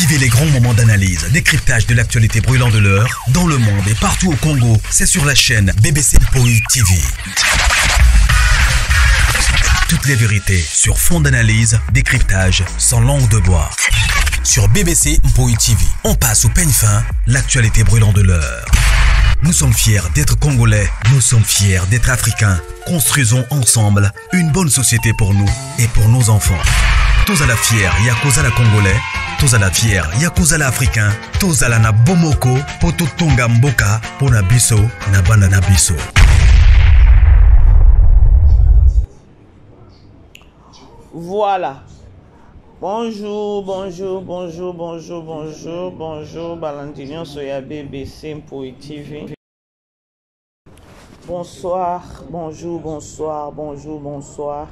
Vivez les grands moments d'analyse, décryptage de l'actualité brûlante de l'heure, dans le monde et partout au Congo. C'est sur la chaîne BBC Mpoi TV. Toutes les vérités sur fond d'analyse, décryptage, sans langue de bois. Sur BBC Mpoi TV, on passe au peigne fin l'actualité brûlante de l'heure. Nous sommes fiers d'être Congolais, nous sommes fiers d'être Africains. Construisons ensemble une bonne société pour nous et pour nos enfants. Tous à la fière, Yakuza la Congolais, tous à la fière, Yakuza la Africain, tous à la na Bomoko, Poto Tonga Mboka, Pona Biso, na Banana Biso. Voilà. Bonjour, bonjour, bonjour, bonjour, bonjour, bonjour, balandi nyonso ya BBC Mpoi TV. Bonsoir, bonjour, bonsoir, bonjour, bonsoir.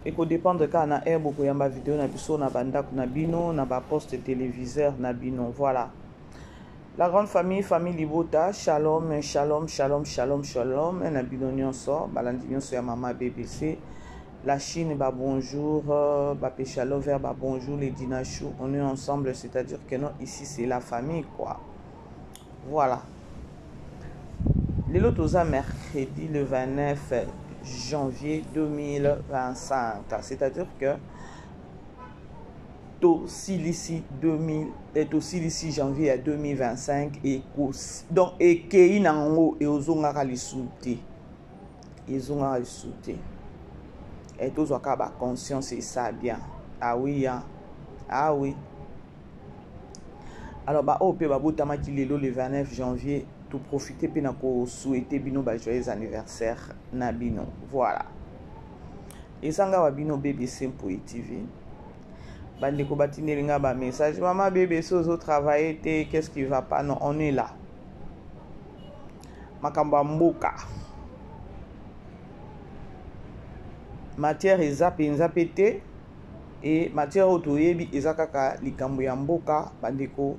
ekodépendre kaka na heure bokoyamba video na biso na bandako na bino na baposte téléviseur na bino. Voilà la grande famille, famille libota, shalom, shalom, shalom, shalom, shalom na bino nyonso, balandi nyonso ya mama BBC la Chine, bah bonjour, bah Péchalover, bah bonjour, les Dinachou, on est ensemble, c'est-à-dire que non, ici c'est la famille, quoi. Voilà. Lelo toza mercredi le 29 janvier 2025, c'est-à-dire que tosilisi 2000 tosilisi janvier ya 2025 et donc ekei na yango eozongaka lisusu te, ezongaka lisusu te. E tozwaka baconscience esa bien. Ah oui, hein? Ah oui. Alors baoyo mpe babotamaki lelo le 29 janvier, toprofite mpe na kosouhaite bino ba joyeux anniversaire na bino. Voilà, ezanga wa bino BBC Mpoi TV. Bandeko batindeli nga bamessage: "Mama BBC, ozotravaille te, qu'est-ce qui va pas?" Non, on est là. Makambo ya mboka, matière eza mpenza mpe te. E matière oyo toyebi eza kaka likambo ya mboka, bandeko.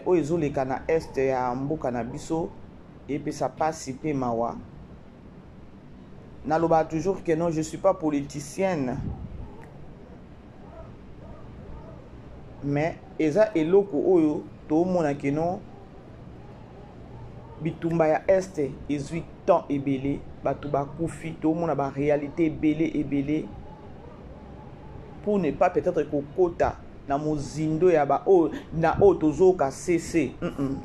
Oyo ezoleka na est ya mboka na biso epesa mpasi mpe mawa. Nalobaka toujours que non, je suis pas politicienne, mais eza eloko oyo toomona ke non, bitumba ya est ezwi temps ebele, bato bakufi, toomona baréalité ebele ebele. Pour ne pas peut-être kokota na mozindo ya ba oyo na oyo tozoyoka cc,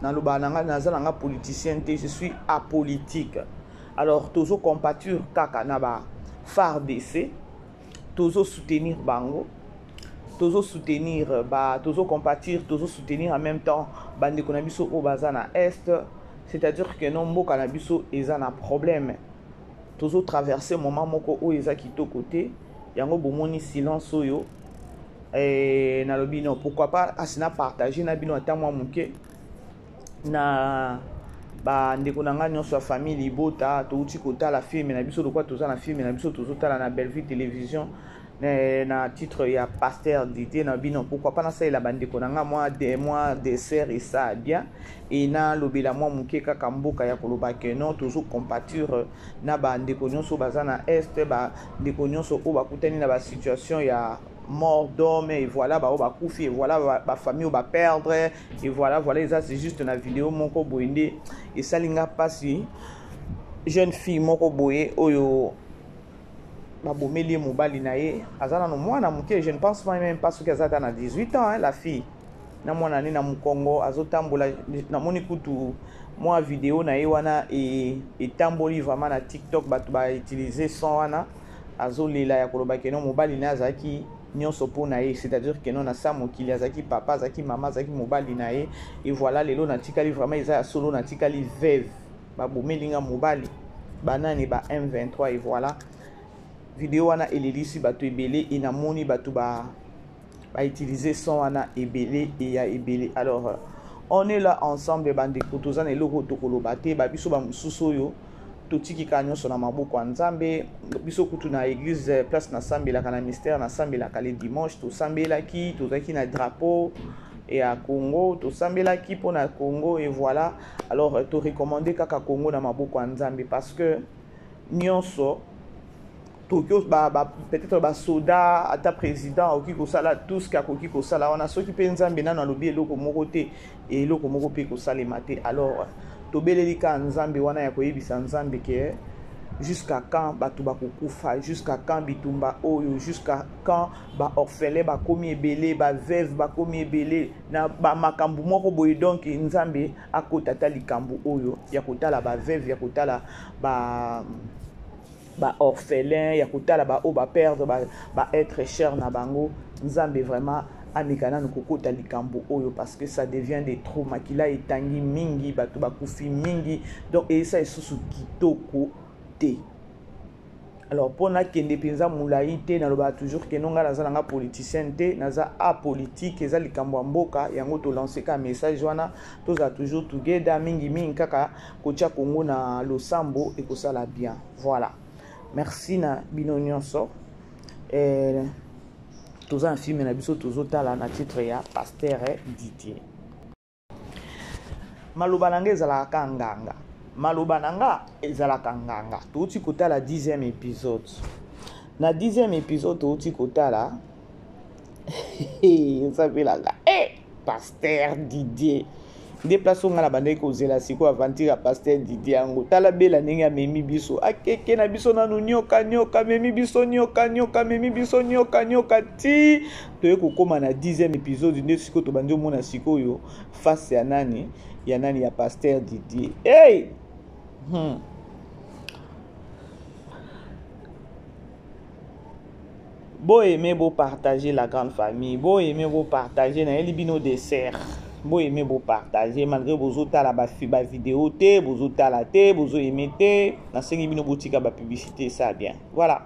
nalobaka na nga, naza na nga politicien te, je suis apolitique. Alors tozocompatir kaka na ba FARDC, tozosoutenir bango, tozosoutenir ba, tozocompatir, tozosoutenir en même temps bandeko na biso oyo baza na est. C'est-à-dire que non, mboka na biso eza na problème, tozotraverse moment moko oyo eza kitoko te. Yango bomoni silence oyo. Nalobi non, pourquoi pas asi na partage na bino ata mwa moke na bandeko na ngai nyonso ya famille libota. Touti kotala film na biso, lokwa toza na film na biso tozotala na Bellevue Télévision na titre ya Pasteur Didier na bino. Pourquoi pas nasalela bandeko na ngai mwa dessert esa bien e nalobela mwa moke kaka mboka ya koloba ke non, tozocompatir na bandeko nyonso baza na est, bandeko nyonso oyo bakutani na basituation ya mort d'homme et voilà, bao bakufi et voilà, bafamille oyo baperdre et voilà, voilà. Eza, c'est juste na video moko boye nde esali nga mpasi. Jeune fille moko boye oyo babomeli ye mobali na ye, aza nano mwana moke, je ne pense pas, même pas soki aza ata na 18 ans, hein, la fille na mwana ne na mokongo azotambola. Namoni kutu mwa video na ye wana etamboli vraiment na TikTok, bato bautilize son wana, azolela ya koloba ke non, mobali na ye azalaki nyonso mpo na ye, c'est-à-dire ke non, na sa mokili azalaki papa, azalaki mama, azalaki mobali na ye et voilà, lelo natikali vraiment, eza ya solo, natikali veuve, babomeli nga mobali, banani? Ba M23 et voilà. Video wana elelisi bato ebele e namoni bato ba bautilize son wana ebele eya ebele. Alors on est là ensemble, bandeko, toza na eloko tokoloba te. Babiso bamosusu oyo totiki kaka nyonso na maboko ya Nzambe. Biso kutu na église, place nasambelaka na mystère, nasambelaka le dimanche, tosambelaki, tozalaki na drapeau ya Congo, tosambelaki mpona Congo et voilà. Alors torecommande kaka Congo na maboko ya Nzambe parce que nyonso Toki ba, ba, peut-être basoda, ata président akoki kosala tout ce que akoki kosala wana. Soki mpe Nzambe nano alobi eloko moko te, eloko moko mpe ekosalema te. Alors tobeleli kaka Nzambe wana ya koyebisa Nzambe ke jusqu'à quand bato bakokufa, jusqu'à quand bitumba oyo, jusqu'à quand baorphelin bakomi ebele, baveuve bakomi ebele na bamakambo moko boye. Donc Nzambe akota ata likambo oyo ya kotala baveuve, ya kotala ba baorphelin, ya kotala baoyo baperdre baêtre cher na bango. Nzambe vraiment ameka nanu kokota likambo oyo, parce que ça devient de trop. Makila etangi mingi, bato bakufi mingi, donc eyesa lisusu kitoko te. Alors mpo nakende mpenza molai te, nalobaka toujours ke no, ngai naza nanga politicien te, naza apolitique. Eza likambo ya mboka, yango tolance kaka message wana. Tozala toujours together, mingimingi kaka kotia Kongo na losambo, ekosala bien. Voilà, merci na bino nyonso. Toza na film na biso tozotala na titre ya Pasteur Didier. Maloba na nga ezalaka ka nganga, maloba na nga ezalaka nganga. Touti kotala 10e épisode. Na 10e épisode touti kotala, ezapelaka Pasteur Didier nde place oyo ngai na bandaki kozela. Sikoyo aventure ya Pasteur Didier yango, tala bela ndenge amemi biso, akeke na biso nanu nyoka nyoka, amemi biso nyoka nyoka, amemi biso nyoka nyoka ti toye kokóma na 10e épisode. Nde sikoyo tobandi omona sikoyo face ya nani, ya nani, ya Pasteur Didier. Hey! Boaime, bopartage la grande famille, boaime, bopartage. Nayeli bino dessert. Boaime, bopartage. Malgré bozotala bavideo te, bozotala te, bozoaime te, nasengi bino botika bapublicité, esa bien. Voilà,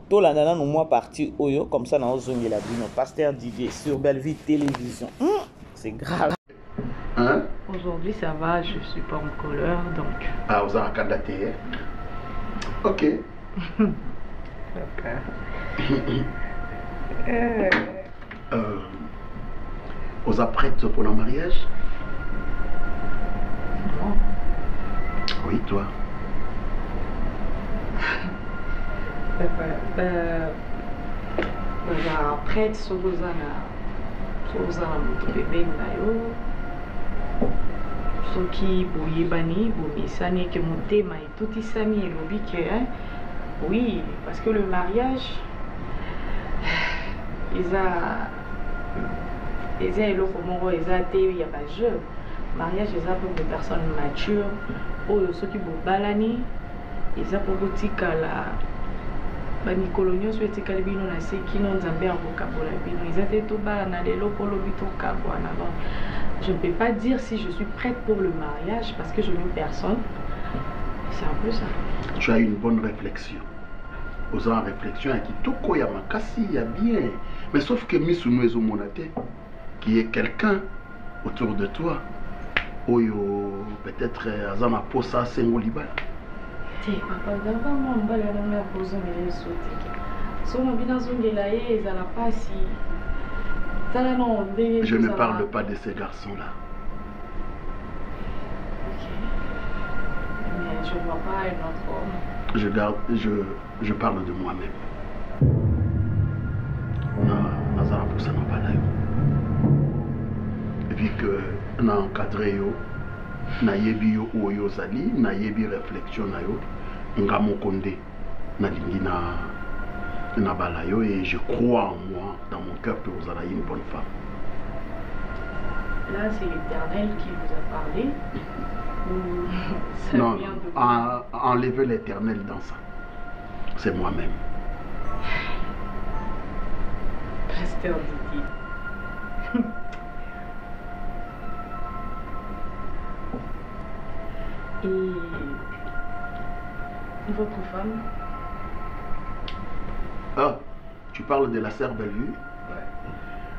tolanda nanu mwa partie oyo, comme ça naozongela bino. Pasteur Didier sur Bellevue Télévision, c'est grave. Hein? Aujourd'hui, ça va, je suis pas en colère, donc. Ah, vous avez un te. Ok. Ok. Vous êtes prête pour le mariage? Non. Oui, toi. Baza prête soki oza na moto pembeni na yo, soki boyebani, bomesani, eke motema etutisami, elobi ke oui, parce que le mariage eza eloko moko eza te ya bajeu. Mariage eza pour des personnes matures oyo soki bobalani, eza mpo botikala bamikolo nyonso etikali bino na se kino Nzambe akokabola bino. Eza te tobalana lelo mpo lobi tokabwana. Donc je ne peux pas dire si je suis prête pour le mariage parce que je n'ai personne. C'est un peu ça. Tu as une bonne réflexion, oza réflexion ya kitoko, ya makasi, ya bien, mais sauf que misu no ezomona te qui est quelqu'un autour de toi oyo peut-être aza na posa asengo libala. Te papa, zalaka mwa mobali wana, ngai akozongela ye so te. So na bino azongela ye, ezala mpasi. Tala no ndenge Je ne parle pas de ces garçons là. Ok, mais je vois pas un autre homme. Je garde, je parle de moi-même. Na naza na posa na bala yo, vu que na encadré yo, nayebi yo oyo ozali, nayebi réflexion na yo. Nga moko nde nalingi na nabala yo et je crois en moi, dans mon cœur, que ozala une bonne femme. Là, c'est l'Éternel qui vous a parlé ou ça Non, vient de enlevez l'Éternel dans ça, c'est moi-même. Pasteur Didier. Et votre femme? Ah, tu parles de la sœur Bellevue? Ouais.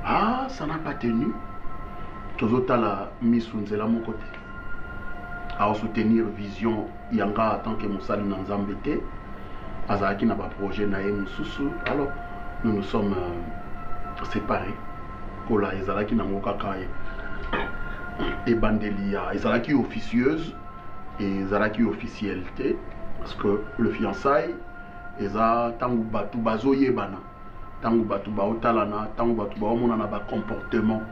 Ah, ça n'a pas tenu. Tozotala misu nzela moko te, aosoutenir vision yanga en tant que mosali na Nzambe te. Azalaki na baprojet na ye mosusu, alors nous nous sommes séparés. Kola ezalaki nango kaka ebandeli ya ezalaki officieuse, ezalaki officiel te, parce que le fiançaille Eza ntango bato bazoyebana, ntango bato baotalana, ntango bato baomonana bacomportement.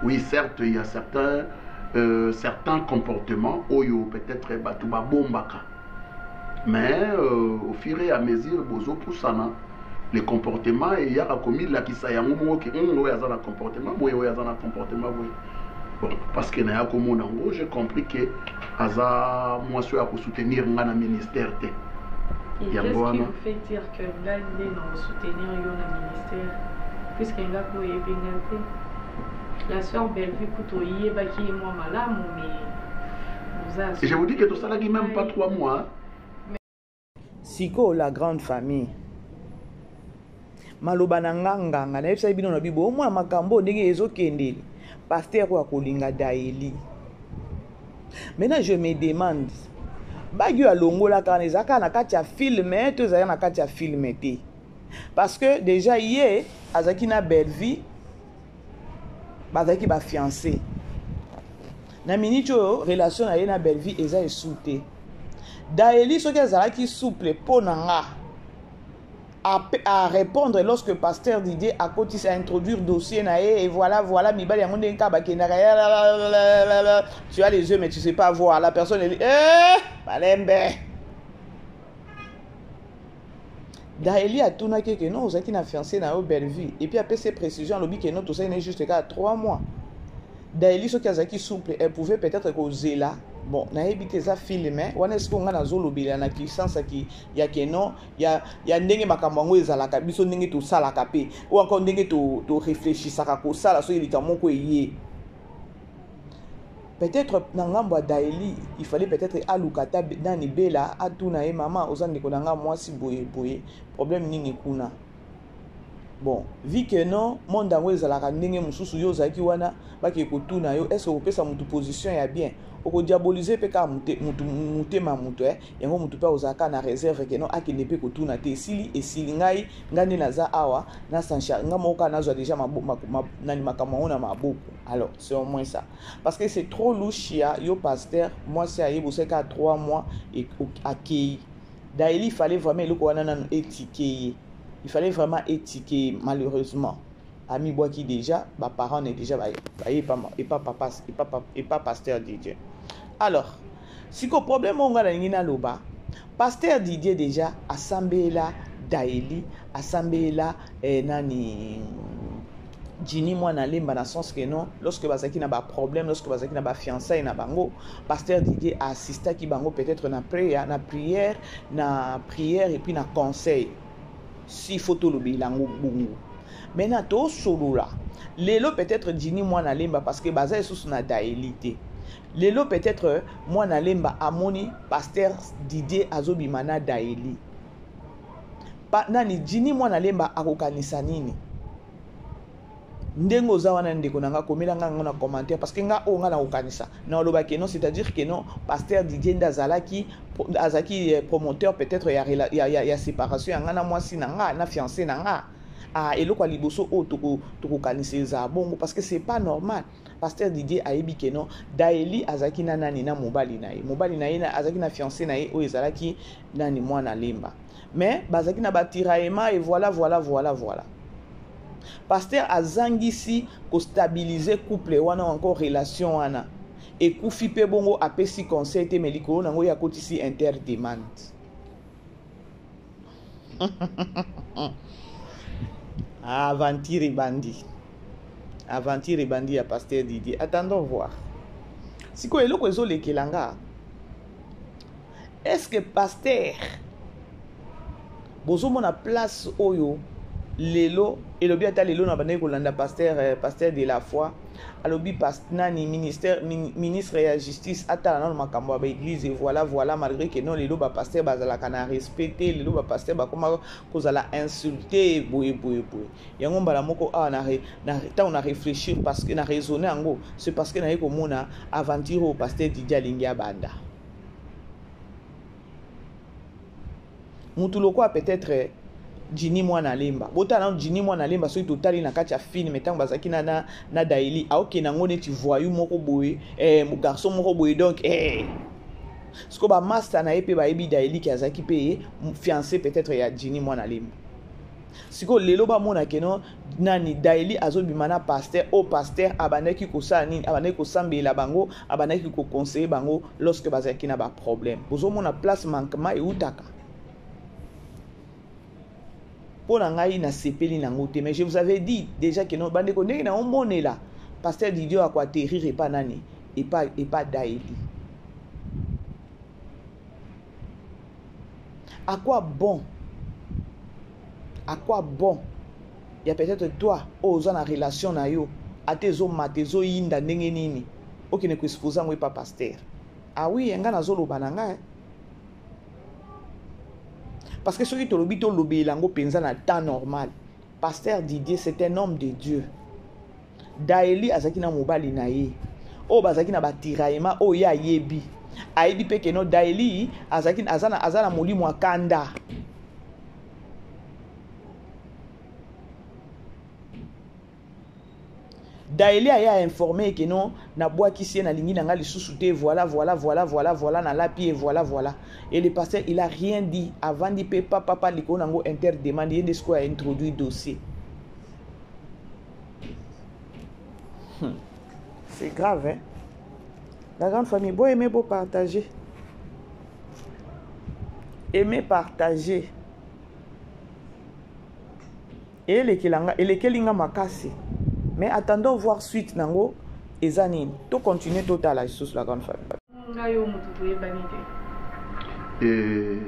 Oui, certes, il y a certains comportements oyo peut-être bato babombaka, mais au fur et à mesure bozopusana, le comportement eyaka komilakisa yango moko ke oyo aza na comportement boye, oyo aza na comportement boye. Bon, parce que naya komona yango, j'ai compris que aza mwasi oyo akosoutenir nga na ministère te. Et qu'est-ce qui vous fait dire que ngai nde na soutenir yo na ministère, puisque nga mpe oyebi nga te? La sœur Bellevue kutu oyebaki ye mwa malamu, mais oza Et je vous dis que tosalaki même pas 3 mois. Sikoyo la grande famille, maloba na nga, nganga nayebisaki bino na bibo, omona makambo ndenge ezokendeli. Pasteur oyo akolinga Daeli. Maintenant je me demande, bague oyo alongolaka wana ezalaka kaka na kati ya film to ezalaka na kati ya film te? Parce que déjà ye azalaki na Bellevue, bazalaki bafiancé. Na miniti oyo relation na ye na Bellevue eza esu te. Daeli soki azalaki souple mpo na nga à répondre lorsque pasteur Didier akotisi, à introduire dossier na ye et voilà voilà, mibali yango ndenge kaka bakendaka, tu as les yeux mais tu sais pas voir la personne. Elle, eh, malembe. Daeli atunaki ke non, ozalaki na fiancé na yo Bellevue, et puis apesi précision, alobi ke non, tosali na ye juste kaka 3 mois. Daeli soki azalaki souple, elle pouvait peut-être kozela. Bon, nayebi te, eza film wana. Esiko ngai nazolobela na puissance ya ke non, ya ndenge makambo yango ezalaka, biso ndenge tosalaka mpe ou encore ndenge toréfléchisaka to kosala soki likambo moko eye. Peut-être na ngambo ya Daeli, il fallait peut-être aluka ata nani, Bela, atuna ye: mama, oza ndeko na nga mwasi, boye boye, problème nini kuna? Bon, vu que non, monde yango ezalaka ndenge mosusu, yo ozalaki wana, bakee kotuna yo, est ce okopesa motu position ya bien? Okodiabolize mpe kaka motema ya moto. Yango motu mpe ozalaka na réserve ke non, akende mpe kotuna te. Esili, esili. Ngai, ngai nde naza awa na sancha ngai moko kaka, nazwa déjà nani, makambo yango na maboko. Alors c'est au moins ça, parce que c'est trop louche ya yo pasteur. Mwasi ayebi osali kaka 3 mois, akei. Daeli, il fallait vraiment eloko wana nano etike ye, il fallait vraiment etike ye. Malheureusement amibwaki déjà, baparent ne déjà baye epa papa, epa pasteur Didier. Alors siko problème oyo ngai nalingi naloba, pasteur Didier déjà asambela Daeli, asambela nani, Jini mwana Lemba, na sens que non, lorsque bazalaki na baproblème, lorsque bazalaki na bafiançailles na bango, pasteur Didier assistaki bango peut-être na prière, na prière et puis na conseil, s'il faut tolobela yango bongo. Maintenant tosolola lelo, peut-être Jini mwana Lemba, parce que baza lisusu na Daeli te lelo, peut-être mwana Lemba amoni pasteur Didier azobima na Daeli. Pa, nani, Jini mwana Lemba akokanisa nini? Ndenge oza wana, ndeko na nga, komela nga yango na commentaire, parce que nga oyo nga na kokanisa na olobaki non, c'est-à-dire que non, pasteur Didier nde azalaki promoteur peut-être ya séparation ya nga na mwasi na nga, na fiancé na nga. Ah, eloko ya liboso oyo tokokanisa ezala bongo, parce que c'est pas normal. Pasteur Didier ayebi ke non, Daeli azalaki na nani, na mobali na ye, mobali na ye azalaki na fiancé na ye oyo ezalaki nani, mwana Lemba, mais bazalaki na batiraillement et voilà voilà voilà voilà. Pasteur azangisi kostabilize couple wana, encore relation wana ekufi mpe bongo. Apesi conseil te, mais likolo nango ye akotisi interdemande. Aventure ebandi, aventure ebandi ya pasteur Didier. Attendons voir. Sikoyo eloko ezolekela nga, est ce que pasteur, bozomona place oyo lelo elobi, ata lelo na bandaki kolanda pasteur de la foi, alobi nani, ministère, ministre ya justice atala nano makambo ya baéglise et voilà voilà. Malgré que non, lelo bapasteur bazalaka na respect te, lelo bapasteur bakoma kozala insulte boye boye boye. Yango mbala moko awa ntango na réfléchir, parce que na raisonne yango, c'est parce que naye komona aventure oyo pasteur Didier alingi abanda. Mutu lokola peut-être Jini mwana Lemba, botala nano Jini mwana Lemba. Soki totali na kati ya film, ntango bazalaki na Daeli, aokende yango neti voyou moko boye, garçon moko boye. Donc Sikoyo ba masta na ye mpe bayebi Daeli ke azalaki mpe ye fiancé peut-être ya Djini mwana lemba. Sikoyo lelo bamona ke no nani Daeli azobima na pasteur, oyo pasteur abandaki kosala nini? Abandaki kosambela bango, abandaki ko conseiller bango lorsque bazalaki na ba problème. Bozomona place manquement eutaka. Mpo na ngai nasepeli nango te, mais je vous avais dit déjà que non, bandeko ndenge na omonela pasteur Didier ako atterrir epa nani? Epa epa Daeli. À quoi bon? À quoi bon? Ya peut-être toi oyo oza na relation na yo ata ezomata ezoyinda ndenge nini okende koexpose yango epa pasteur. Ah oui, nga nazoloba na ngai parce que soki tolobi tolobela yango mpenza na temps normal, pasteur Didier c'est un homme de Dieu. Daeli azalaki na mobali na ye oyo bazalaki na batiraillement oyo ye ayebi, ayebi mpe keno Daeli azalaki aza na molimo ya kanda. Daeli aye a informer que non, nabwakisi ye, nalingi na nga lisusu te, voilà voilà voilà voilà voilà, nalapi ye, voilà voilà. Et le pasteur il a rien dit, avandi pe papa papa likolo nango interdemande, ye nde sikoyo a introduit dossier. C'est grave, hein? La grande famille, bon aimer, bon partager. Aimer, partager. Elekeli nga makasi. Mais attendons voir suite nango eza nini. To continuer totala lisusu la grande famille. Ngai yo moto toyebani te. Et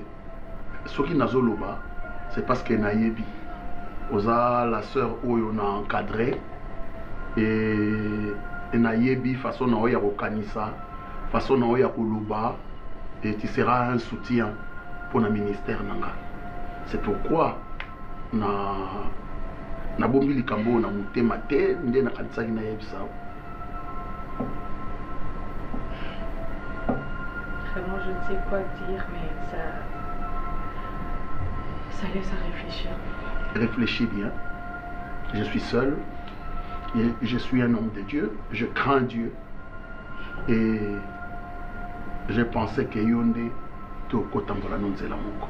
soki nazoloba, c'est parce que nayebi oza la sœur oyo na encadré et nayebi façon na oyo ya kokanisa, façon na oyo ya koloba, et tu seras un soutien pour na ministère nanga. C'est pourquoi na nabombi likambo oyo na motema te, nde nakanisaki nayebisa yo. Vraiment, je ne sais quoi dire, mais ça laisse à réfléchir. Réfléchis bien. Je suis seul. Et je suis un homme de Dieu. Je crains Dieu. Et je pensais que yo nde tokotambola no nzela moko.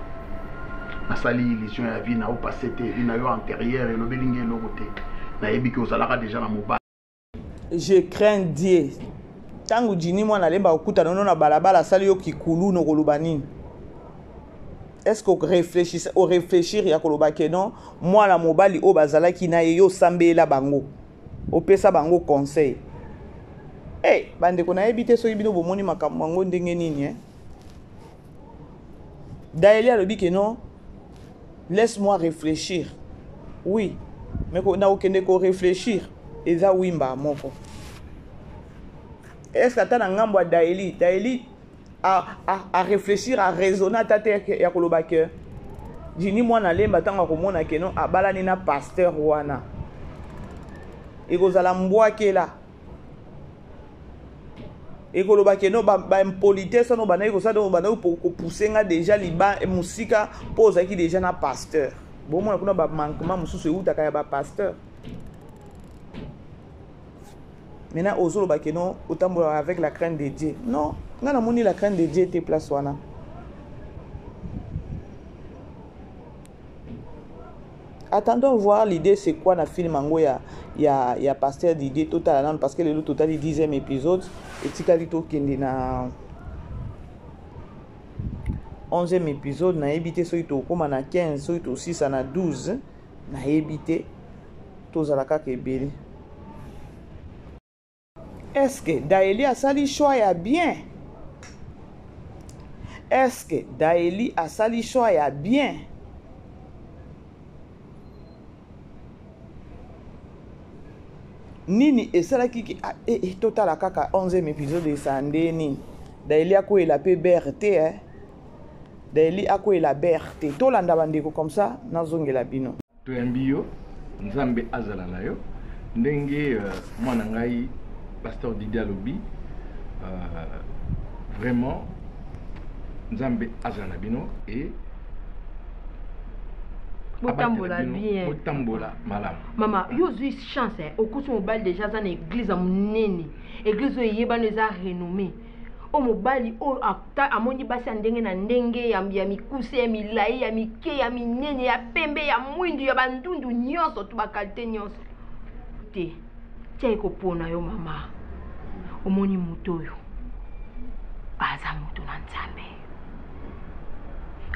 Nasali illusion ya vie na yo passé te, vie na yo antérieure elobeli nge eloko te. Nayebi ke ozalaka déjà na mobali. Je crains Dieu. Tangu Djini mwana lemba okutana no na balabala asali yo kikulu no koloba nini? Est-ce que réfléchir, au réfléchir ya koloba ke non, mwana mobali oyo bazalaki na ye yo sambela bango. Opesa bango conseil. Hey, bandeko nayebi te soki bino bomoni makambo yango ndenge nini, hein? Daeli alobi ke non, laisse-moi réfléchir. Oui, mais na okende ko réfléchir eza wimba moko. Est-ce que ata na ngambo ya Daeli, Daeli a réfléchir, a raisonner ata te ya koloba ke Djini mwana lemba ntango akomona ke non abalani na pasteur wana. Ekozala mbwakela. Ekoloba ke no ba impolitesse wana obandaki kosala, donc obandaki kopousser nga déjà liba mosika mpo ozalaki déjà na pasteur. Bomona kuna ba manquement mosusu eutaka ya ba pasteur. Maintenant ozoloba ke non otambolaka avec la crainte de Dieu. Non, nga namoni la crainte de Dieu te place wana. Attendons voir l'idée c'est quoi na film yango ya pasteur Didier totala nanu parce que lelo totali 10e épisode etikali tokende na 11e épisode. Nayebi te soki tokóma na 15, soki tosisa na 12, nayebi te, tozala kaka ebele. Est-ce que Daeli asali choix ya bien? Est-ce que Daeli asali choix ya bien? Nini esalaki ki, ah, eh, eh, totala kaka 11e épisode esala nde nini? Daeli akoyela pe ber te, eh? Daeli akoyela ber te. Tolanda bandeko comme ça, nazongela bino. Toyambi yo, Nzambe azala na yo. Ndenge mwana ngai pasteur Didier alobi, vraiment Nzambe azala na bino et botambola bien, botambola malamu. Mama, yo ozwi chance, eh? Okuti mobali déjà aza na église ya monene, église oyo eyebani eza renommée. Oyo mobali oyo ata amoni basi ya ndenge na ndenge, ya, ya mikuse, ya milai, ya mike, ya minene, ya pembe, ya mwindu, ya bandundu nyonso, tu bakalite nyonso te. Tia ekopona yo mama. Omoni moto oyo aza moto na Nzambe,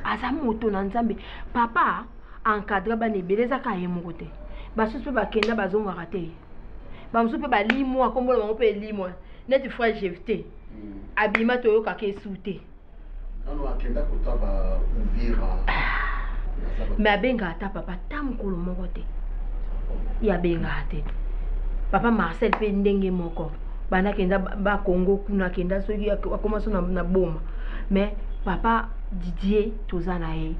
aza moto na Nzambe. Papa encadre bana ebele, eza kaka ye moko te. Basusu mpe bakenda bazongaka te, bamosusu mpe balimwa, kombo na bango mpe elimwa, neti frère Jefte abima, toyokaka esu te. Nano akenda kota ba Uvira. Mais abengaka ata papa ta mokolo moko te, ye abengaka te. Papa Marcel mpe ndenge moko, banda akenda bakongo kuna, akenda soki akoma so na boma. Mais papa Didier toza na ye.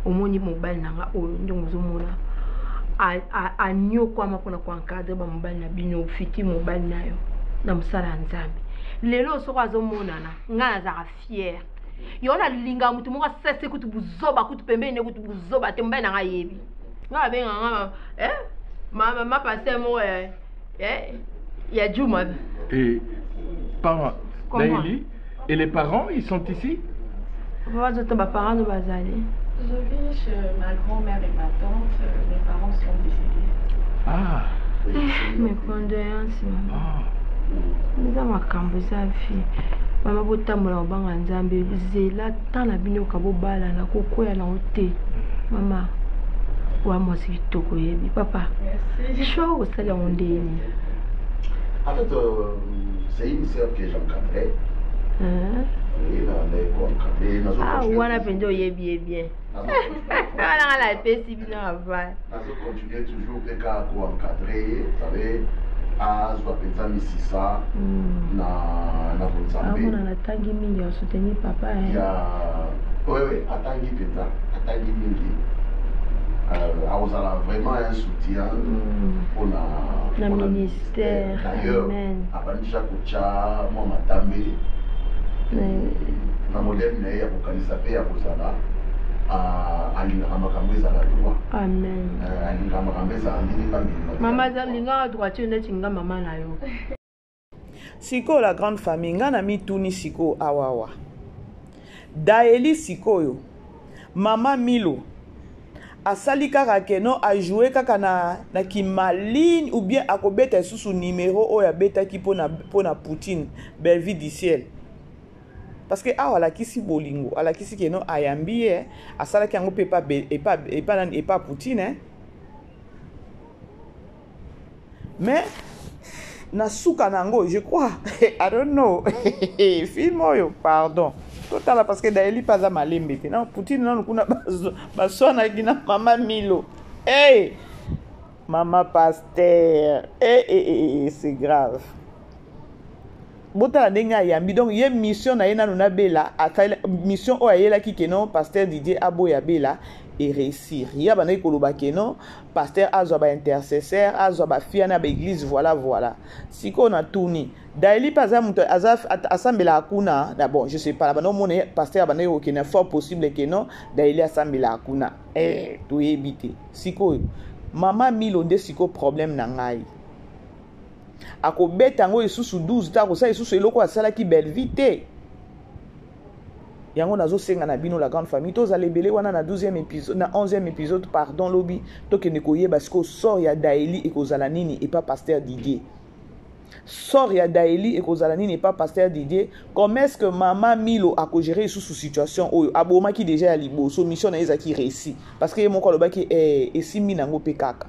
Omoni mobali na nga oyo ndenge ozomona anyokwama mpona koencadre bamobali na bino, fiti mobali na yo na mosala ya Nzambe. Lelo soko azomonana, nga nazalaka fiere. Yo nalingaka motu moko asese kutu buzoba kutu pembeni ne kutu buzoba te. Mobali na nga ayebi nga, babengaka nga ma pasteur moko ya Juma. Et parents Comment? Daily, et les parents, ils sont ici? Bazota baparent no bazali. Je vis chez ma grand-mère et ma tante. Mes parents sont décédés. Ah. Mes condoléances, mama. Ah. Eza makambo, eza vie, mama. Botambola kobanga Nzambe, zela temps na bino ka bobalana, kokwea nango te. Mama wa mwasi kitoko, oyebi papa. Merci. Choix okosala yango ndeni? En fait, c'est une sœur que j'encadrais. Hein? Oui, na nazo Ah, continuer wana toujours. mpenza oyebi ye bien. Nazo Wana nga napesi bino aval. Nazo continuer toujours mpe kaka koencadre ye, savez, azwa mpenza misisa na bonzambe. Amona natangi mingi ya soutenir papa, eh. Ya oui, atangi mpenza, atangi mingi. Akozala vraiment un soutien mpona Na mpona ministère. D'ailleurs, Amen. abandi déjà kotya mwa matambe na modèle na ye ya kokanisa mpe ya kozala. Alingaka makambo ezala droit. Amen. Alingaka makambo ezala ndenge bamilima. Mama lingaka droiture neti nga mama na yo. Sikoyo, la grande famille, ngai na mituni sikoyo awawa Daeli. Sikoyo mama Milo asali kaka keno ajoue kaka na kimaline, ou bien akobeta lisusu numero oyo abetaki mpona Poutine, Bellevue du ciel? Parce que awa alakisi bolingo, alakisi keno ayambi ye, asalaki yango mpe epa nani, epa Poutine, eh? Mais na suka na yango, je crois, I don't know, film oyo, pardon, totala, parce que Daeli mpe aza malembe te. Na Poutine nanu kuna baswanaki na mama Milo. Hey! Mama pasteur, hey, hey, hey, hey, c'est grave. Botala ndenge ayambi. Donc ye mission na ye nanu nabela, mission oyo ayelaki keno pasteur Didier aboya bela eréussir. Ye abandaki koloba keno pasteur azwa baintercesseur, azwa bafia na baeglise, voilà, voilà. Sikoyo natuni, Daeli mpe aza moto asambelaka kuna na, bon, je sais pas, banda omona ye pasteur abandaki kokende, fort possible keno Daeli asambelaka kuna, toyebi te. Sikoyo mama Milo nde sikoyo problème na ngai, akobeta yango lisusu 12 te, akosala lisusu eloko asalaki Bellevie te. Yango nazosenga na bino, la grande famille, tozala ebele wana na 12e épisode, na 11e épisode, pardon. Lobi tokende koyeba sikoyo sort ya Daeli ekozala nini epa pasteur Didier. Sort ya Daeli ekozala nini epa pasteur Didier? Comment est ce que mama Milo akogere lisusu situation oyo abomaki déjà ya liboso? Mission na ye ezalaki réussi, parce que ye moko alobaki esimbi nango mpe kaka.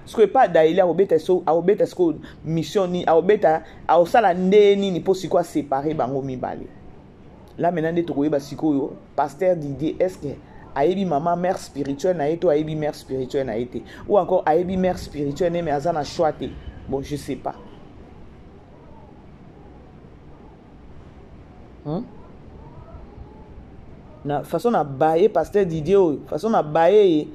Soki epa Daeli akobeta, so akobeta sikoyo mission nini, akobeta, akosala nde nini mpo sikoyo asepare bango mibale? Là maintenant nde tokoyeba sikoyo pasteur Didier, est ce que ayebi mama mère spirituelle na ye to ayebi mère spirituelle na ye te, ou encore ayebi mère spirituelle ne mais aza na choix te? Bon, je sais pas, Na façon na baye pasteur Didier oyo, façon na baye ye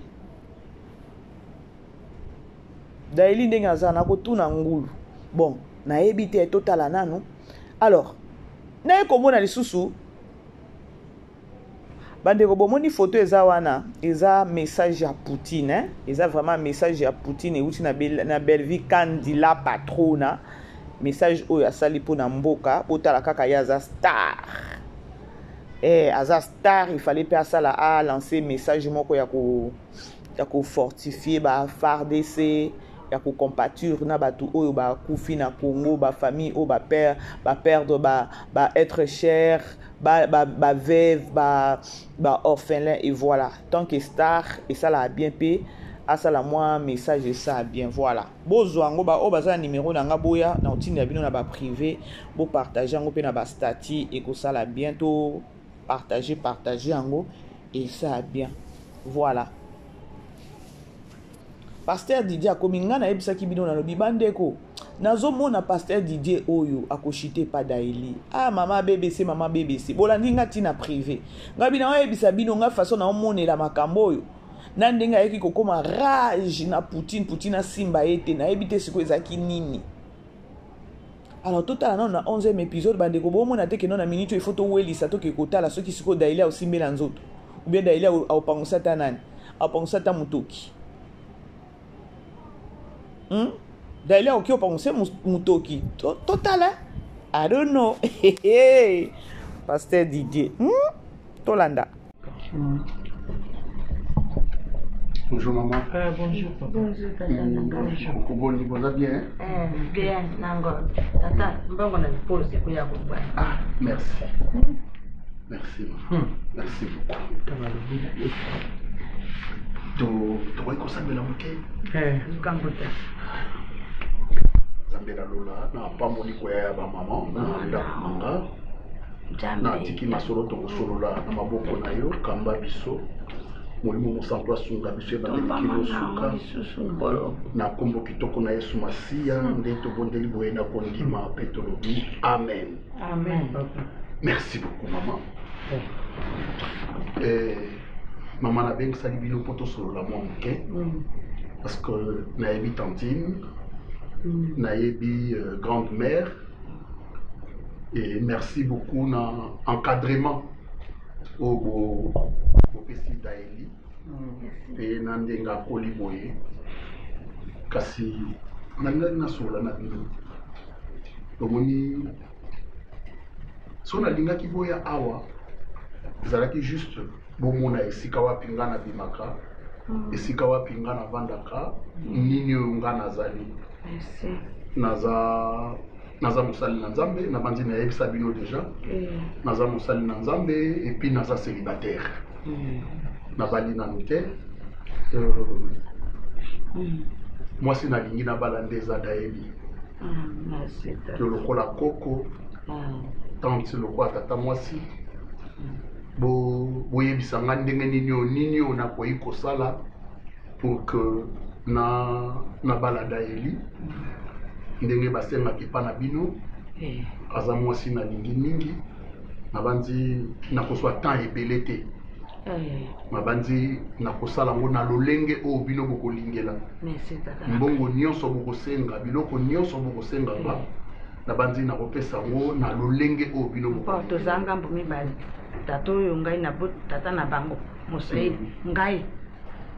Daeli ndenge aza na kotuna ngulu, bon, nayebi te, totala nanu. Alors naye komona lisusu, bandeko, bomoni foto eza wana, eza message ya Poutine, eh? Eza vraiment message ya Poutine euti na Bellevie Kandila Patrona. Message oyo asali mpo na mboka, botala kaka ye aza star. Eh, aza star, il fallait mpe asala a lancer message moko ya ko ya ko fortifier ba FARDC, ya ko compatir na bato oyo bakufi na Congo, ba famille oyo ba père, ba perdre ba ba être cher, ba ba ba veuve, ba ba orphelin et voilà. Tant que star esala bien pe asala mwa message esala bien voilà. Bozwa yango ba oyo baza na numero na nga boya na otindela bino na ba privé, bo partager yango pe na ba statut ekosala bien to partager partager yango esala bien. Voilà. Pasteur Didier akomi nga nayebisaki bino nalobi bandeko nazomona Pasteur Didier oyo akoshite pa Daily. Ah mama BBC mama BBC bolandi nga tina privé. Nga bina oyebisa bino nga façon na omonela makambo oyo. Na ndenge ayeki kokoma rage na Poutine Poutine asimba ye te nayebi te sikoyo ezalaki nini. Alors totala nano na 11e épisode bandeko bomona te keno na minute oyo il faut towelisa toke kotala soki sikoyo Daily aosimbela nzoto ou bien Daily aopangusa ata nani aopangusa ata motoki Daily akoki opangusa motoki totala I don't know. Pasteur Didier Tolanda. Bonjour maman. Bonjour papa. Bonjour tata. Bonjour. Boni boza bien? Bien nango. Tata, mbongo na pose ko ya kobwa. Ah, merci. Merci maman. Merci beaucoup. To tokoki kosambela moke? Likambo te. Nzambe na lola na apamboli koya ya ba mama na ndako na nga. Natiki masolo tokosolola na maboko na yo, kamba biso molimo mosantu asunga biso ebandeli kino suka na nkombo kitoko na Yesu Masiya nde tobondeli boye na kondima mpe tolobi amen. Amen. Merci beaucoup maman. Mama nabengisaki bino mpo tosolola mwa moke parce que nayebi tantine, nayebi grande mère et merci beaucoup na encadrement oyo bopesi Daeli mpe na ndenge akoli boye. Kasi nalingaki nasolola na bino, tomoni so nalingaki boya awa ezalaki juste bomona esika wapi nga nabimaka, esika wapi nga navandaka, nini oyo nga nazali. Naza mosali na Nzambe, nabandi nayebisa bino déjà. Naza mosali na Nzambe et puis naza célibataire. Nabali nanu te. Mwasi nalingi nabala nde eza Daeli. Yo lokola koko, tante lokola tata mwasi, boyebisa nga ndenge nini oyo nini oyo nakoki kosala pour que na nabala Daeli ndenge basengaki epa na bino. Aza mwasi nalingi mingi, nabandi nakozwa temps ebele te, nabandi nakosala yango na lolenge oyo bino bokolingela. Mbongo nyonso bokosenga, biloko nyonso bokosenga nga, nabandi nakopesa yango na lolenge oyo bino bokolingela. Toza ngambo mibale, tata oyo ngai na tata na bango Moswahili, ngai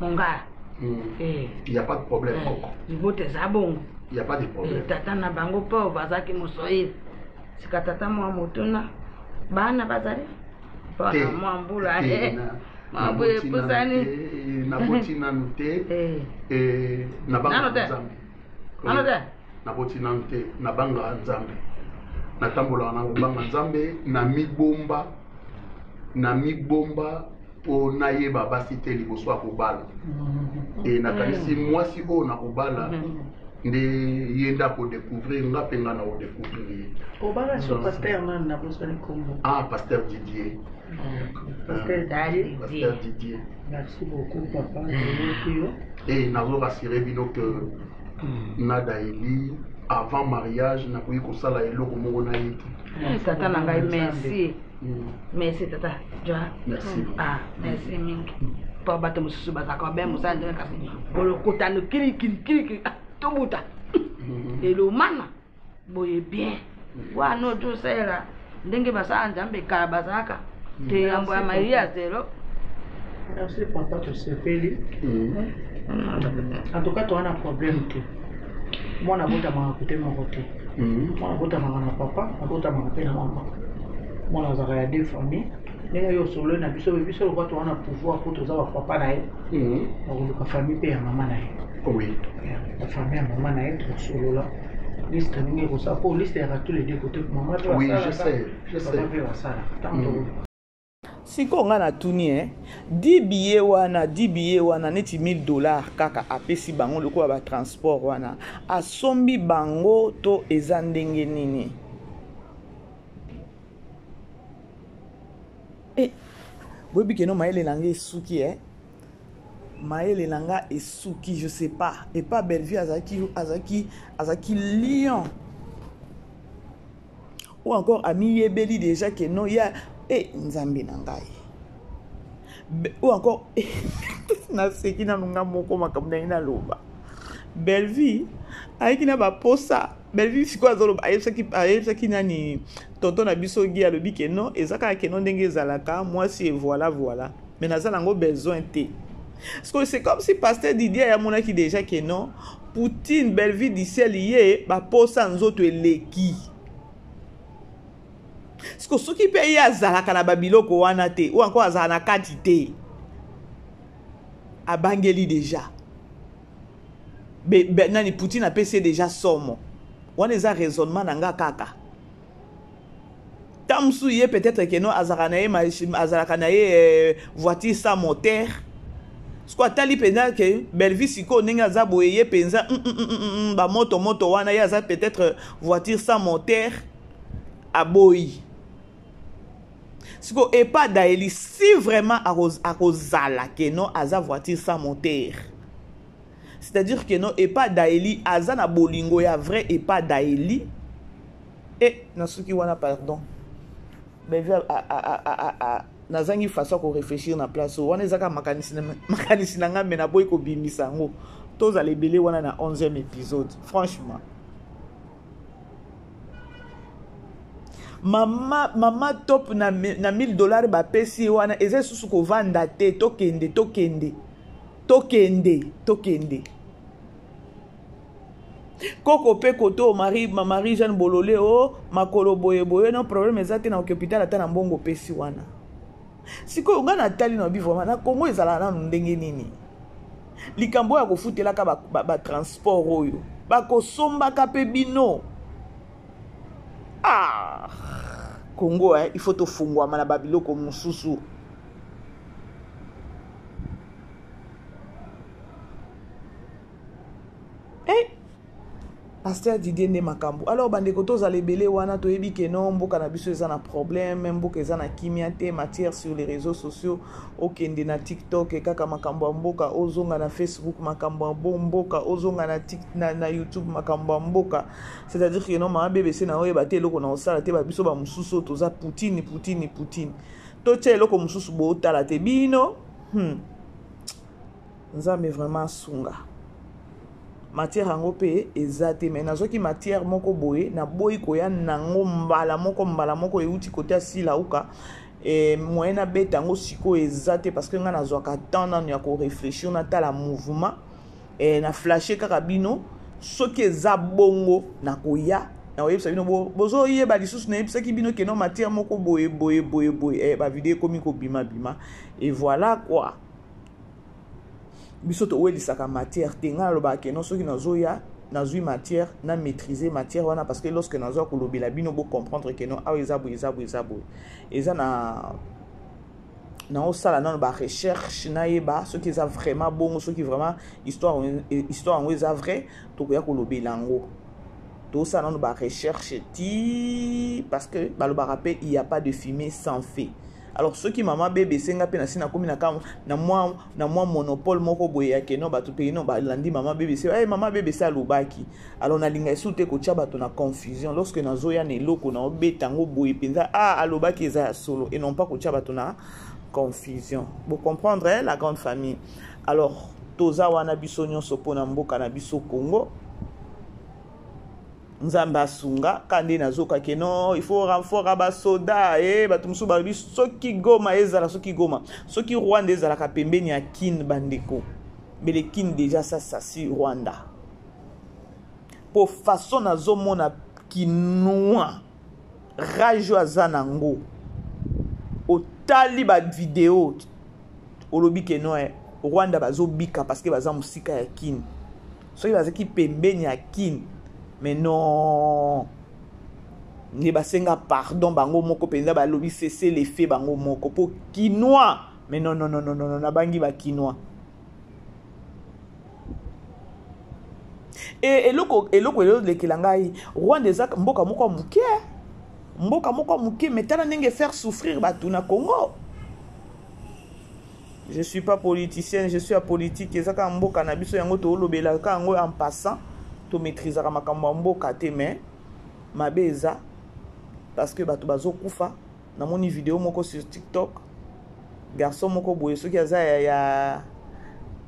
mongala. Il y a pas de problème, koko. Libote eza bongo. Il y a pas de problème. Tata na bango po bazaki Moswahili. Sika tata mwa motuna bana bazali bana mwa mbula mwa mbula epusani. Naboti nanu te. Nabanga Nzambe. Nanu te. Naboti nanu te, nabanga Nzambe. Natambolaka na kobanga Nzambe, na mibomba, na mibomba po nayeba basi te liboso ya kobala. Nakanisi mwasi oyo na kobala nde ye nde akodécouvrir nga mpe nga na kodécouvrir ye. Obala so pasteur nani na bosani kombo? Ah, pasteur Didier. Pasteur Didier. Pasteur Didier. Merci beaucoup papa. Et nazo rassurer bino que na Daeli avant mariage nakoki kosala eloko moko na ye te. Tata na ngai merci. Merci tata. Merci. Ah, merci mingi. Po bato mosusu bazalaka babe mosala ndenge kasi bolokotano kili kili kili kili tobuta. Elomana boye bien. Wana ozosalela ndenge basala Nzambe kala bazalaka te yambo ya Maria zero. Merci papa, tosepeli. En tout cas toza na problème te. Mwana abotamaka kote moko te. Mwana abotamaka na papa, abotamaka mpe na mama. Mwana azalaka ya deux famille. Ndenge yo osololi na biso, biso lokola toza na pouvoir mpo toza bapapa na ye, bakoluka famille mpe ya mama na ye. Oui. Ba famille ya mama na ye tokosolola liste ndenge ekosala mpo liste yaka tous les deux côtés, mama mpe Oui, je sais, je sais. papa mpe basalaka ntango Sikoyo ngai natuni e 10 billet wana, 10 billet wana neti 1000 $ kaka apesi bango lokola batransport wana, asombi bango to eza ndenge nini? E boyebi keno mayele na ngai esuki e mayele na nga esuki. Je sais pas, epa Bellevue azalaki lion ou encore amiyebeli déjà ke non ya e Nzambe na ngai ou encore naseki nanu nga moko makambo na ye naloba. Bellevue ayeki na baposa. Bellevue sikoyo azoloba, ayebisaki nani, tonton na biso Gi, alobi ke non, eza kaka ke non, ndenge ezalaka mwasi e voilà voilà, mais naza nango besoin te. Parce que c'est comme si pasteur Didier amonaki déjà ke non, Poutine Bellevue du ciel ye baposa nzoto eleki. Siko soki mpe ye azalaka na babiloko wana te ou encore azala na kati te, abangeli déjà be, nani, Poutine apesi ye déjà somo wana. Eza raisonnement na nga kaka. Ta mosusu ye peut-être ke non, azalaka na ye voiture sans moteur. Siko atali mpenza ke Bellevue sikoyo ndenge aza boye, ye mpenza bamoto moto wana, ye aza peut-être voiture sans moteur, aboyi. Sikoyo epa Daeli, si vraiment akozala ke non, aza voiture sans moteur, c'est-à-dire que non, epa Daeli aza na bolingo ya vrai epa Daeli e nasuki wana. Pardon Bellevue, nazangi façon ya koréfléchir na place oyo wana. Eza kaka makanisi na ngai, me naboyi kobimisa yango. Tozala ebele wana na 11e épisode. Franchement, mama Top na 1000 $ bapesi ye wana, eza lisusu kovanda te. Tokende, tokende, tokende, tokende. Koko mpe koto Marie, Marie Jeanne Bolole o makolo boye boye, no problème eza te na oki hôpital ata na mbongo opesi wana. Sikoyo ngai natali na bi vraiment na Kongo ezalaka nanu ndenge nini? Likambo oyo ya kofutelaka batransport ba oyo bakosombaka mpe bino. Ah, Kongo eh, il faut tofungwama na babiloko mosusu. Eh, pasteur Didier nde makambo. Alors bandeko, tozala ebele wana. Toyebi ke no, mboka na biso eza na problème, mboka eza na kimia te. Matière sur les réseaux sociaux, okende na TikTok kaka makambo ya mboka, ozonga na Facebook makambo ya mboka, ozonga na YouTube makambo ya mboka. C'est-à-dire ke no, mama BBC na oyeba te eloko na osala te. Babiso bamosusu oyo toza Poutine, Poutine, Poutine, totia eloko mosusu bootala te bino. Nzambe vraiment asunga. Matière yango mpe eza te, me nazwaki matière moko boye, naboyi koya nango mbala moko mbala moko. Euti kote asila uka e, moyen nabeta yango sikoyo eza te, parce que ngai nazwaka temps nano ya koréfléchir, natala mouvement e, na flashe kaka bino. Soki eza bongo, nakoya nakoyebisa bino. Bozoyeba lisusu nayebisaki bino keno matière moko boye boye boye boye e, bavideo ekomi kobimabima et voilà quoi. Biso towelisaka matière te. Ngai nalobaka keno soki nazoya, nazwi matière, na maîtriser matière wana, parce que lorsque nazwa kolobela bino, bocomprendre keno awa eza boye, eza boye, eza boye. Eza na naosala nano barecherche, nayeba soki eza vraiment bongo. Soki vraiment histoire yango eza vrai, tokoya kolobela yango. Tosala nano barecherche ti, parce que balobaka mpe il y a pas de fumée sans feu. Alors soki mama bebe esenga mpe na si nakomi na mwa monopole moko boye ya keno bato mpe no balandi mama bebe se hey, mama bebe se alobaki. Alors nalinga esu te kotia bato na confusion. Lorsque nazoya na eloko, naobeta yango boye mpenza, ah, alobaki eza ya solo, et non pas kotia bato na confusion. Bocomprendre eh, la grande famille. Alors toza wana biso nyonso mpona mboka na biso Congo. Nzambe asunga. Ka nde nazokaki no, il faut renfort ya basoda e bato mosusu balobi soki Goma ezala, soki Goma, soki Rwanda ezalaka pembeni ya Kine, bandeko, mbele Kine déjà sasasi Rwanda. Mpo façon nazomona kinois rage oyo aza nango, otali ba video olobi ke non eh, Rwanda bazobika parce que baza mosika ya Kin. Soki bazalaki pembeni ya Kin, mais non, nde basenga pardon bango moko mpenza, balobi cessez le fait bango moko mpo kinois. Mais non, non, non, non, non, nabangi ba kinois. E eloko eloko elolekela ngai, Rwanda eza mboka moko ya moke, mboka moko ya moke, mais tala ndenge faire souffrir bato na Congo. Je suis pas politicienne, je suis apolitique. Eza kaka mboka na biso yango toolobela kaka yango en passant, tomaîtrisaka makambo ya mboka te, mais mabe eza parce que bato bazokufa. Namoni video moko sur TikTok, garçon moko boye soki aza ya, ya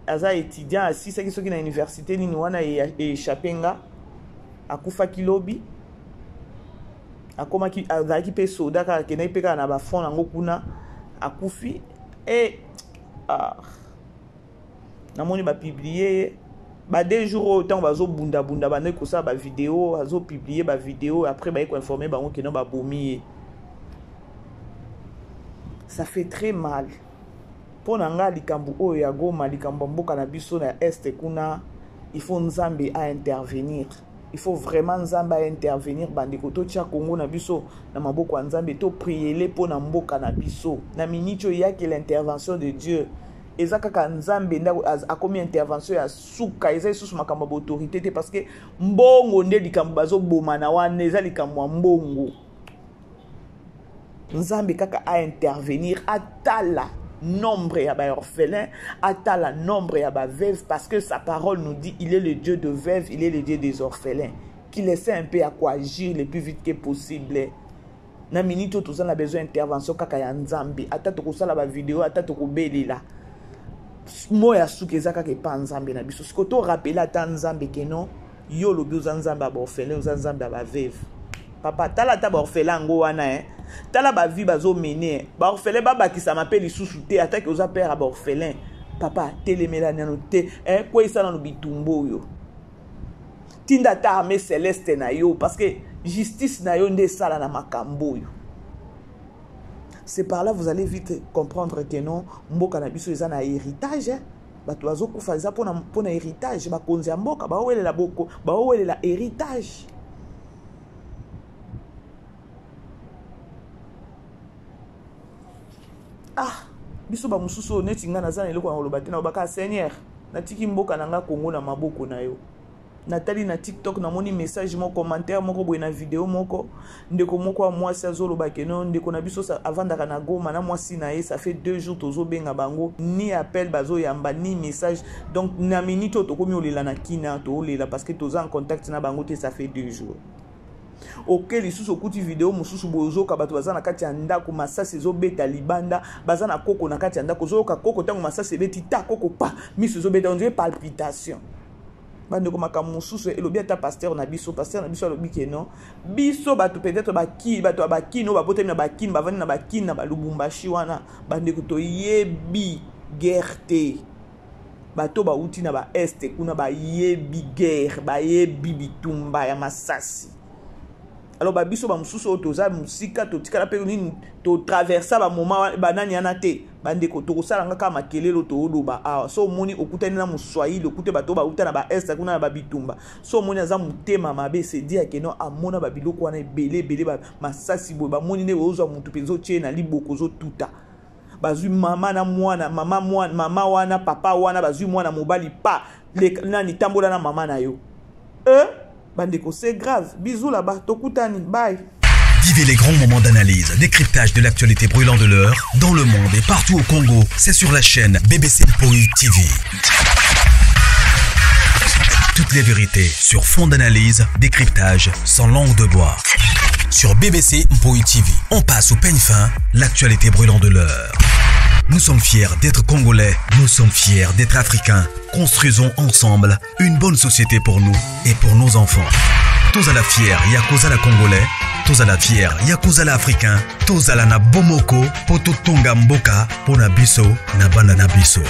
aza étudiant, asisaki soki na université nini wana, échappé nga, akufaki lobi. Akomaki, azalaki mpe soda kaka, akendaki mpe kaka na bafond yango kuna, akufi. E ah, namoni bapublie ye ba 2 jours oyo, ntango bazobundabunda, bandaki kosala bavideo, azopublie bavideo, après baye koinforme bango keno babomi ye. Ça fait très mal mpo na nga likambo oyo ya Goma, likambo ya mboka na biso na Est kuna. Il faut Nzambe a intervenir, il faut vraiment Nzambe a intervenir. Bandeko, totia Kongo na biso na maboko ya Nzambe, topriele mpo na mboka na biso. Na miniti oyo eyaki l'intervention de Dieu, eza kaka Nzambe nde akomi intervention ya suka. Eza lisusu makambo ya baautorité te, parce que mbongo nde likambo bazobomana wana, eza likambo ya mbongo. Nzambe kaka a intervenir, atala nombre ya baorphelin, atala nombre ya baveuve, parce que sa parole nous dit: il est le Dieu de veuve, il est le Dieu des orphelins. Qu'il essaie un peu à quoi agir le plus vite que possible. Na minute oyo toza na besoin intervention kaka ya Nzambe. Ata tokosala bavideo, ata tokobelela, mo ya suka eza kaka epa Nzambe na biso. Siko torappeler ata Nzambe ke non, yo olobi oza Nzambe ya baorphelin, oza Nzambe ya baveuve. Papa, tala ata baorphelin yango wana, eh. Tala bavie bazomene baorphelin, babakisama mpe lisusu te. Ataki oza père ya baorphelin, papa, telemela nano te, eh, kweyisa nano bitumba oyo, tinda ata armée céleste na yo, parce que justice na yo nde esala na makambo oyo. C'est par là vous allez vite comprendre que non, mboka na biso eza na héritage, eh? Bato bazokufa eza mpona héritage. Bakonzi ya mboka baowelela boko, baowelela héritage. Ah, biso bamosusu oyo neti ngai, naza na eloko na koloba te. Nalobaka: Seigneur, natiki mboka na nga Kongo na maboko na yo. Natali na TikTok, namoni message moko, commentaire moko boye na video moko. Ndeko moko ya mwasi azoloba ke no, ndeko na biso avandaka na Goma na mwasi na ye, ça fait 2 jours tozobenga bango, ni appel bazoyamba, ni message. Donc na minute oyo tokomi olela na kina, toolela parce que toza en contact na bango te, ça fait 2 jours. Oke lisusu, okuti video mosusu boye, ozoyoka bato baza na kati ya ndako, masasi ezobeta libanda, baza na koko na kati ya ndako, ozoyoka koko ntango masasi ebeti ta koko pa miso ezobeta, on dirait palpitation. Bandeko, makambo mosusu elobi ata pasteur na biso. Pasteur na biso alobi ke non, biso bato peut-être baki bato ya bakini oyo babotami na bakini, bavandi na bakini na balubumbashi wana, bandeko, toyebi guerre te. Bato bauti na baest kuna bayebi guerre, bayebi bitumba ya masasi. Alors babiso bamosusu oyo toza mosika, totikala mpe nini, totraversa bamoma banani wana te. Bandeko, tokosala nga kaka makelelo, tooloba awa. So omoni okutani na moswahili, okute bato bauta na baest kuna na babitumba, so omoni aza motema mabe, c'est-à-dire ke non, amona babiloko wana ebele ebele, masasi boye, bamoni nde ozwa motu mpenza, otie na liboko, ozotuta. Bazwi mama na mwana, mama, mwana, mama wana, papa wana, bazwi mwana mobali pa nani, tambola na mama na yo, e bandeko, c'est grave. Bisous là-bas, tokutani, bye. Vivez les grands moments d'analyse, décryptage de l'actualité brûlante de l'heure, dans le monde et partout au Congo. C'est sur la chaîne BBC Mpoi TV. Toutes les vérités sur fond d'analyse, décryptage, sans langue de bois. Sur BBC Mpoi TV, on passe au peigne fin l'actualité brûlante de l'heure. Nous sommes fiers d'être Congolais, nous sommes fiers d'être Africains. Construisons ensemble une bonne société pour nous et pour nos enfants. Tozala fier ya kozala Congolais, tozala fier ya kozala Africain, tozala na bomoko po totonga mboka pona biso na bana na biso.